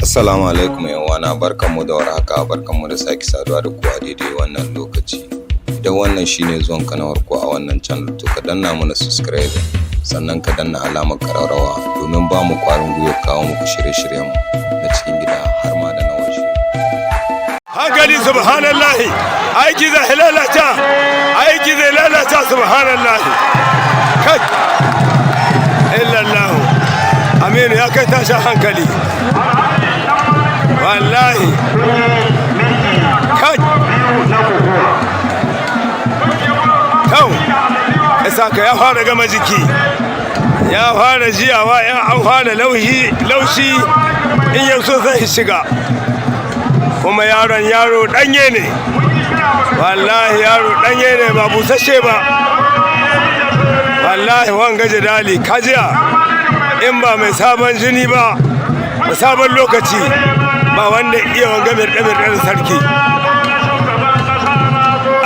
Assalamu alaikum 'yan uwana, barkanmu da warhaka, barkanmu da sake saduwa da ku a daidai wannan lokaci. Idan wannan shine zuwan ka na farko a wannan channel, to ka danna mana subscribe, sannan ka danna alamar ƙararrawa domin ba mu ƙwarin gwiwa kawo muku shirye-shiryenmu na cikin gida har ma da na waje. Hankali, subhanallahi, aiki zai lalata, aiki zai lalata, subhanallahi. Kai, illallahu, Aminu ya kai tashin hankali wallahi. Kai, kau Isaka ya fara gama jiki, ya fara jiyawa, ya an fara laushi laushi, in ya so zai shiga. Kuma yaron yaro danye ne wallahi, yaro danye ne, ba busasshe ba wallahi. Wanga jidali kajiya, in ba mai sabon jini ba da sabon lokaci ba, wanda iya wanga mirɗe-mirɗe da sarki.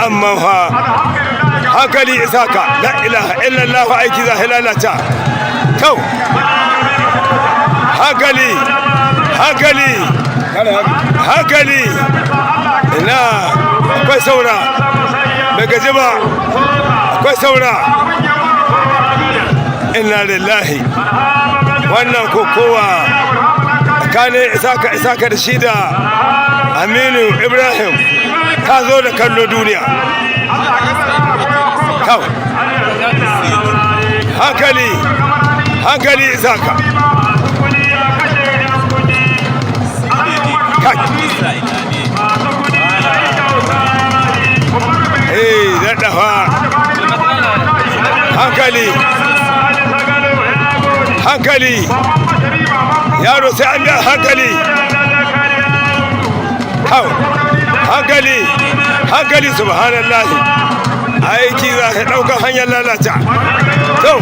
Amma fa hankali, Isaka, la ilaha illallah, aiki za lalata. Kau, hankali, hankali, hankali, ina akwai saura, bai gaji ba, akwai saura. Inna lillahi, wannan kokowa tsakanin Isaka, Isaka da shi da Aminu Ibrahim ta zo da kallo duniya. Kau, hankali, hankali, Isaka. Kai, eh, daɗafa, hankali, hankali, yaro, sai an biya hankali. Kau, hankali, hankali, subhanallahi, aiki za ka ɗauka hanyar lalata. To,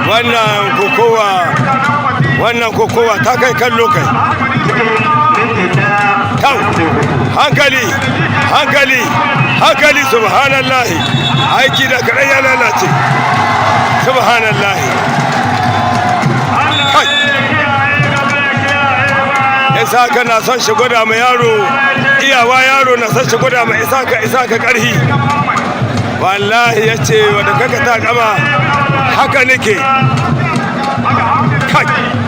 wannan kokowa, wannan kokowa ta kai kallo. Kai, kau, hankali, hankali, hankali, subhanallahi, aiki da kaɗan ya lalace, subhanallahi. Kai, Isaka na son shi gwada ma yaro iyawa, yaro na son shi gwada ma Isaka, Isaka ƙarhi wallahi. Ya ce wadda kaka ta kama haka nake. Kai.